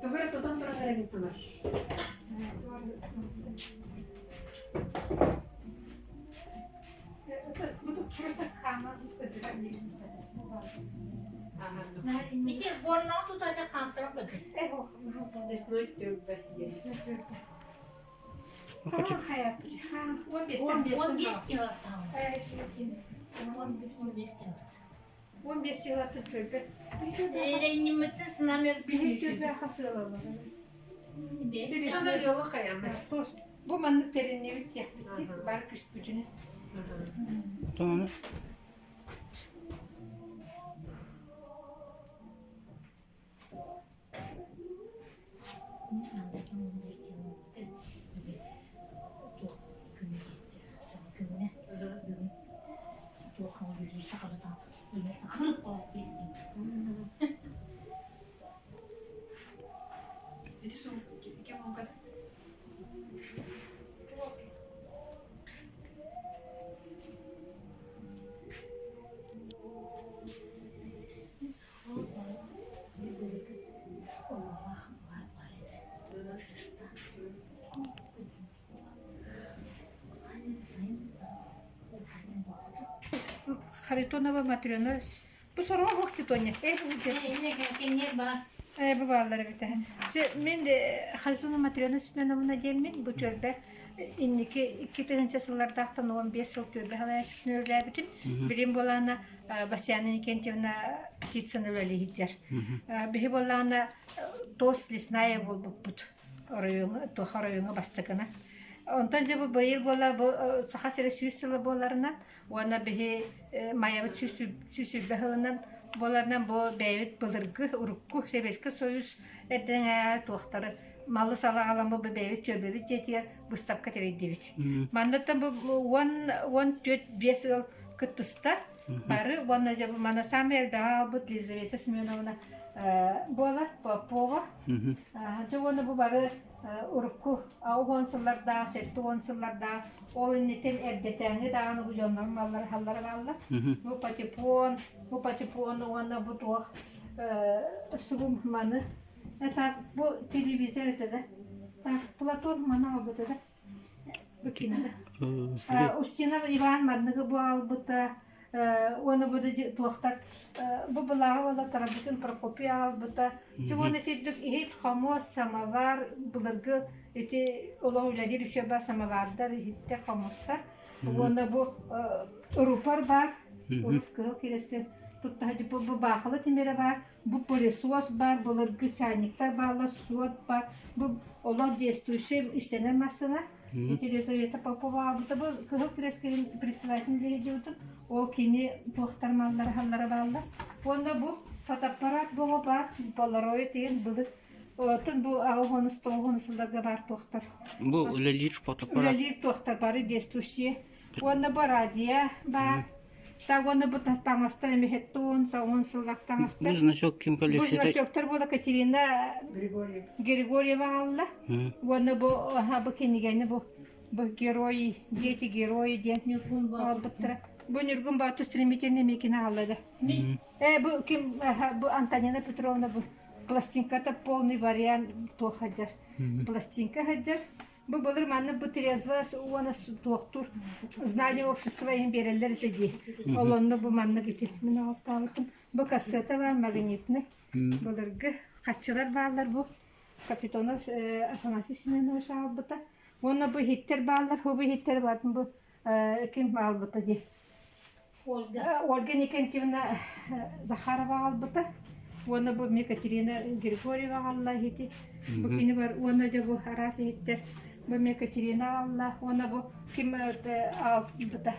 Тугу эрэ тутан туран эрэбин сылар. Ити горнаҕа тутааччы хаамтаран көрдүм. Лесной түөлбэ диэн. 15 силаттан. 15 силат. 15 силаттан түөлбэ. Эрэйниммитин сынам Биһи түөлбэ хас ыалалар? Ыалы хайамай. Бу маннык тэриннибит диэхпит бар күспүтүнэ. Тону. Ити суу ким муҥката? Харитонова Матрена Бу сороҕо суох титоня. Э бу бааллар эбит эһэ. Чэ мин Харитонова Матрена Семеновна диэммин бу түөлбэ инники 2000 сыллардаахтан 15 сыл түөлбэ салайааччытын үлэлээбитим. Билим буолаана Васяна Никентьевна Птицына үлэлиһиттэр. Биһи буоллаана ТОС лесная буолбуппут оройуоҥа туох оройуоҥа бастакына. Онтон дьэ бу быйыл буола бу Саха сирэ сүүс сыла буоларынан уонна биһи Майабыт 120 сылынан буоларынан бу бэйэбит былыргы урукку Сэбиэскэй Союз эрдэҥээ туохтары малы-салы аҕалан бу бэйэбит түөлбэбит дьиэтигэр быыстапка тэрийдибит. Манныттан бу 10 14 5 ыал кыттыста. Бары уонна дьэ бу маны саамай элбэҕи аҕалбыт Елизавета Семеновна буолар Попова. Дьэ уонна бу бары урукку 60 сыллардаах, 70 сыллардаах ол иннитин эрдэтээҥи даҕаны бу дьоннор маллара халлара бааллар. Бу патефон, бу патефон уонна бу туох субум маны это бу телевизор это да так Платон маны албыта да бу кино Устинов Иван манныгы бу албыта уонна бу туохтар бу былааҕы уола Тарабукин Прокопий аҕалбыта Чугун итирдик иһит хомуос самовар былыргы ити олох үлэлиир үчүгэй бар самовардар иһиттэр хомуостар уонна бу рупор баар урут кыһыл кирэскэ тутта бу бу баахыла тимирэ баар бу пылесос баар былыргы чайниктар бааллар суот баар бу олох действующий истэнэр массыына Ити Елизавета Попова аҕалбыта бу Кыһыл Кирэскилин председатель диэбитим ол кини туохтар маллара халлара бааллар. Уонна бу фотоаппарат боҕо баар полароид диэн былыр Оттон бу аҕыс тоҕус сылларга баар туохтар. Бу үлэлиир фотоаппарат. Үлэлиир туохтар бары действующие. Уонна бу радио баар. Так уонна бу таҥастар эмиһэтте уон он сыллах таҥастар. Бу значок ким Бу коллекцията? значоктар буола Катерина Григорьева аҕалла. Уонна бу бу кинигэни бу бу герои, дети герои диэн аҕалбыттара. Бу Ньургун Боотур стремительный микини аҕалла да. Э бу ким бу Антонина Петровна бу пластинката полный вариант туох сылдьар. Пластинка сылдьар. Бу былыр манна бу трезво уонна туохтуур знание общества иһин биэрэллэр этэ дии. Ол онно бу маннык ити мин аҕалтаабытым. Бу кассета баар магнитный. Былыргы хаччылар бааллар бу. Капитонов Афанасий Семенович аҕалбыта. Уонна бу иһиттэр бааллар. Бу иһиттэр баарын бу ким аҕалбыта дии. Ольга. Ольга Никентьевна Захарова аҕалбыта уонна бу Екатерина Григорьева аҕалла иһити. Бу кини бар уонна дьэ бу араас иһиттэр бу Екатерина аҕалла уонна бу ким аҕалбыта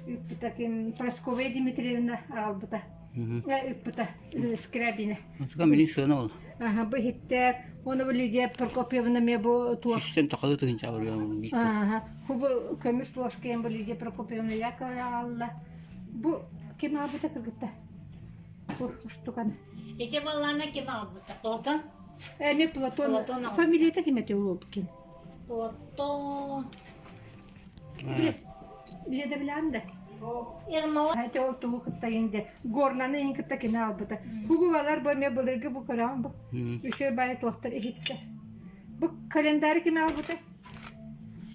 ыыппыта ким Прасковья Дмитриевна аҕалбыта ыыппыта Скрябина. Мини сыана ол. Аха бу иһиттэр уонна бу Лидия Прокопьевна эмиэ бу туох Сүүстэн тахалы тыһыынча Аха бу көмүс ложкайын бу Лидия Прокопьевна Яковлева аҕалла. Бу ким аҕалбыта кыргытта? Бу устукан. Ити баллаана ким аҕалбыта? Платон? Эми Платон. Платон аҕалбыта. Фамилията ким этэ Улубкин? Платон. Леда билэҕин да? Ермолай. Хотя ол тугу кытта инде горнаны ин кытта кини албыта. Бугубалар бу эмиэ былыргы бу көрөҕүн бу. Үчүгэй баайы туохтар иһиттэр. Бу календарь ким албыта?